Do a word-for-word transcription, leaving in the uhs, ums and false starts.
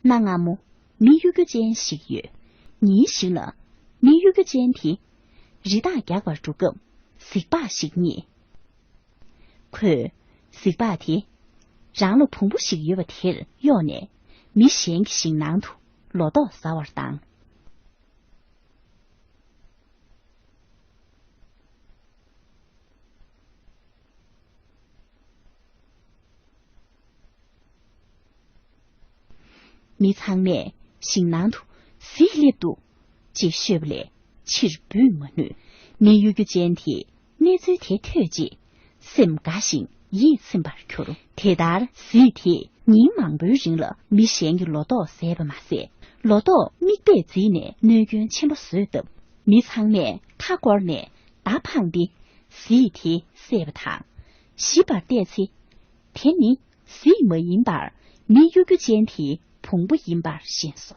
གནའ་སྔ་མོ་མི་གཡོ་སྒྱུ་ཅན་ཞིག་ཡོད། ཉིན་ཞིག་ལ་མི་གཡོ་སྒྱུ་ཅན་དེ་རི་དྭགས་རྒྱག་པར་འགྲོ་སྐབས་གཟིག་ལྤགས་ཤིག་རྙེད། ཁོས་གཟིག་ལྤགས་དེ་རང་ལ་བོང་བུ་ཞིག་ཡོད་པ་དེར་གཡོགས་ནས་མི་གཞན་གྱི་ཞིང་ནང་དུ་ལོ་ཏོག་ཟ་བར་བཏང་། མི་ཚང་མས་ཞིང་ནང་དུ་གཟིག་སླེབས་འདུག་ཅེས་ཤོད་པ་ལས་ཕྱིར་འབུད་མ་ནུས། མི་གཡོ་སྒྱུ་ཅན་དེས་གནས་ཚུལ་དེ་ཐོས་རྗེས་སེམས་དགའ་ཞིང་ཡིད་ཚིམ་པར་གྱུར། དེ་ལྟར་གཟིག་དེས་ཉིན་མང་པོའི་རིང་ལ་མི་གཞན་གྱི་ལོ་ཏོག་ཟས་པ་མ་ཟད། ལོ་ཏོག་མིག་དཔེས་བརྫིས་ནས་གནོད་སྐྱོན་ཆེན་པོ་བཟོས་སྟབས། མི་ཚང་མས་མཐའ་བསྐོར་ནས་མདའ་འཕངས་ཏེ་གཟིག་དེ་བསད་པ་དང་། ཞིབ་པར་བལྟས་ཚེ། དེ་ནི་གཟིག་མ་ཡིན་པར་མི་གཡོ་སྒྱུ་ཅན་དེའི་བོང་བུ་ཡིན་པར་ཤེས་སོ།